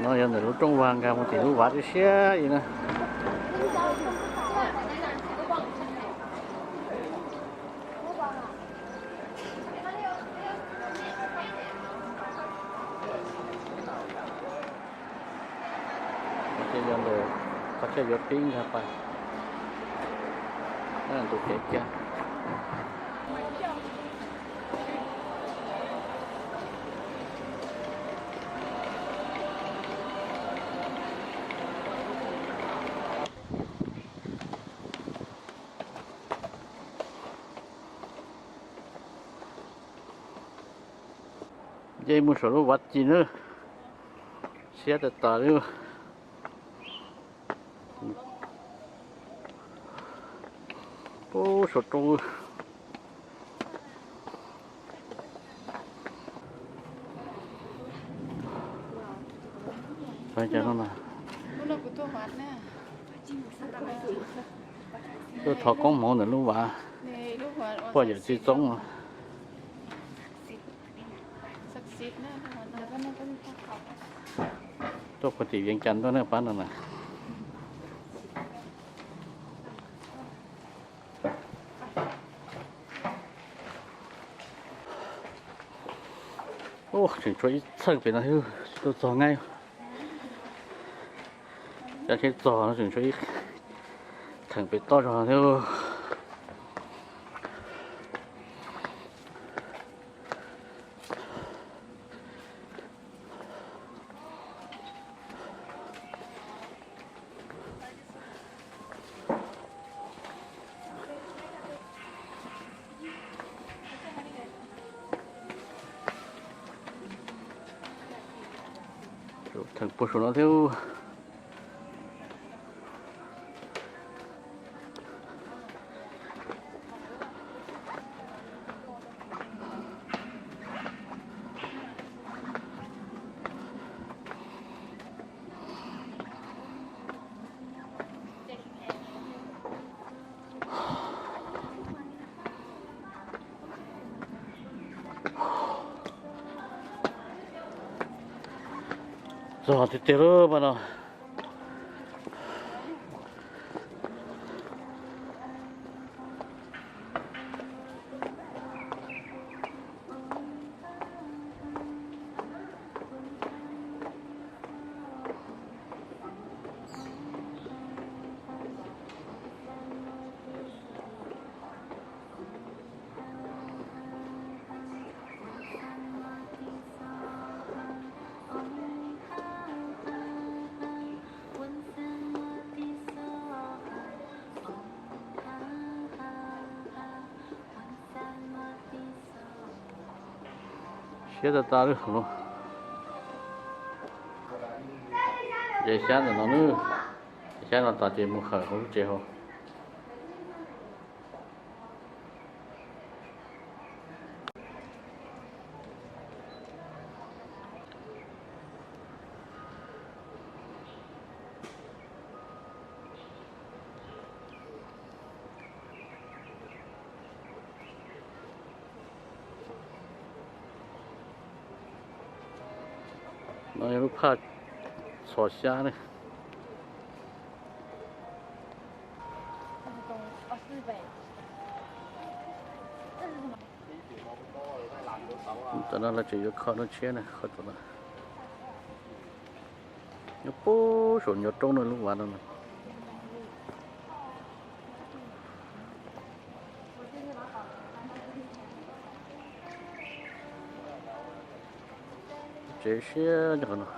No yog ntawm lub rooj vag nkag mus tim lub vaj siab siab li na. Ces yog ntawm qhov chaw yuav pib nkag pas tus kev kiag. Nce mus saum lub vaj ci na, siab tas tas li. Pub saum roob. Tuaj thov koob hmoov ntawm lub vaj poj yawm txiv txoob. Tuaj puag tim Vias Cas tuaj na pab no na. Tseem tshuav ib txheej pem no, tsis tau txog nqaij. Cov tsheb txog no tseem tshuav ib theem pem toj zog thiab. Theem puag saum no thiab. Txog tiag tiag lawm pab no. Siab tas tas li no. Ces xyab ntawm no nawb, xyab no tas ces mus khawm hauv lub tsev hauv. No yog lub phaj txhos xyab ne. Tam no lawv tseem yuav kho lub tshiab ne, kho tam no. Nyob puag saum ncov roob no lub vaj no. Tsev siab nyob qhov no.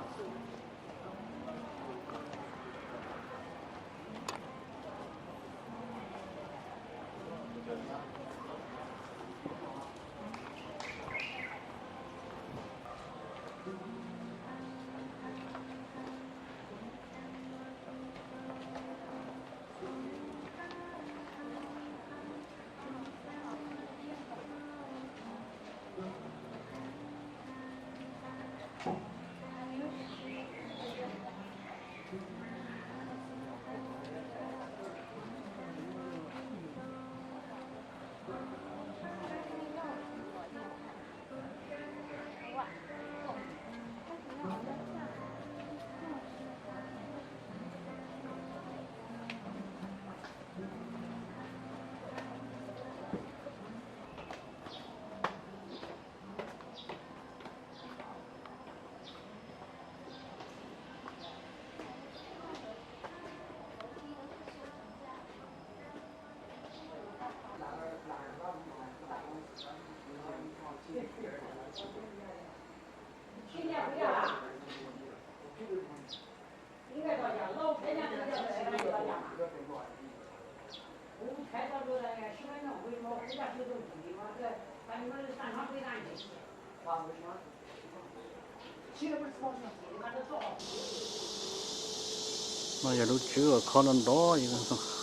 No yog lub tswb uas khob nrov nrov.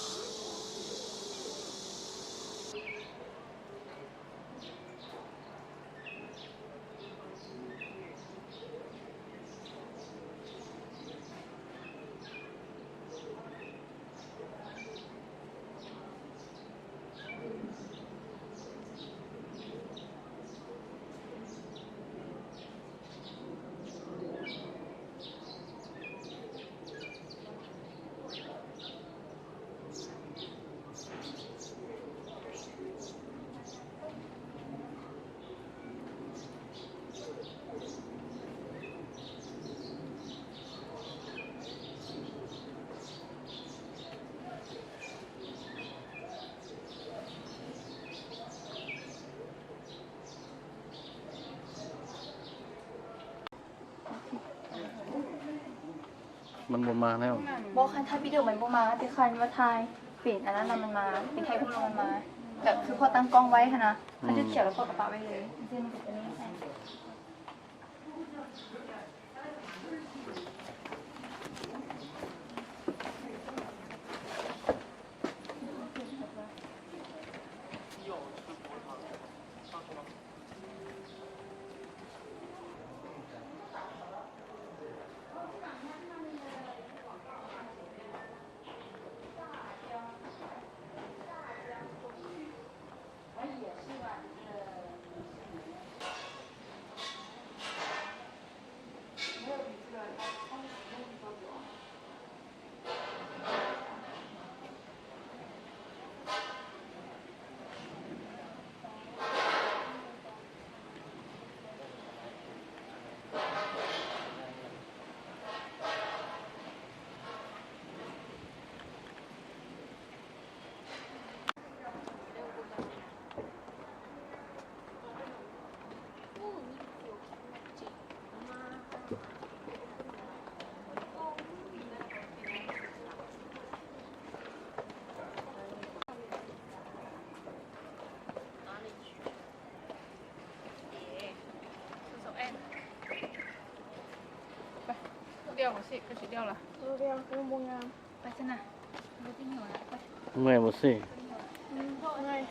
มันบ่มาแล้ว บ่คันถ่ายวิดีโอมันบ่มา แต่คันว่าถ่ายเป็นอันนั้นน่ะมันมา เป็นถ่ายรูปแล้วมันมา แบบคือพอตั้งกล้องไว้หั้นนะ เขาจะเขียนแล้วพอกระเป๋าไว้เลย Đeo vào xị, có chị đeo là. Đeo, cái bông, à, tay chân à. Cái tinh nhỏ là quay. Mày một xị. Mày.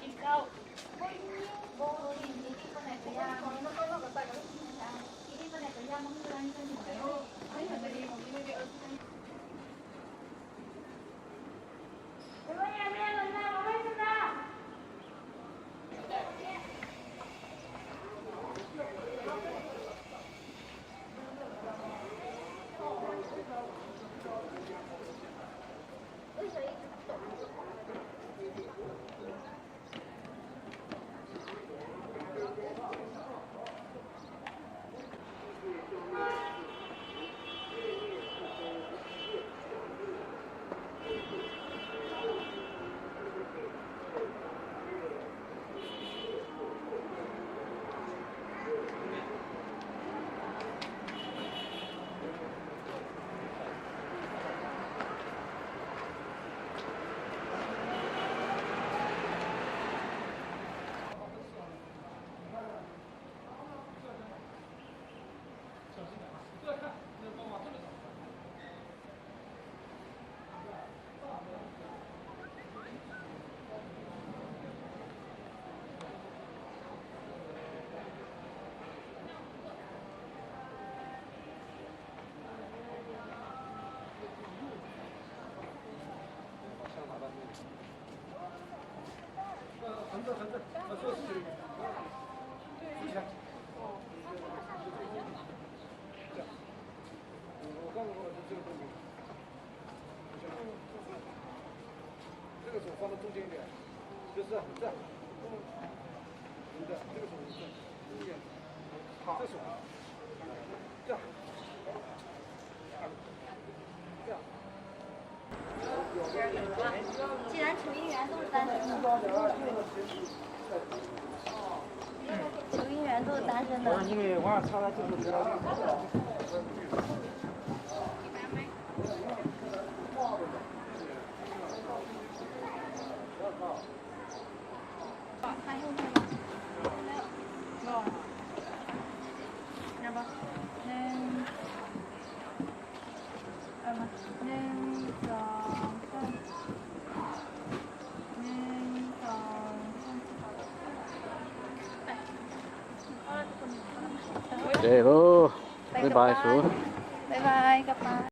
Tsev lawm, bye bye Xus.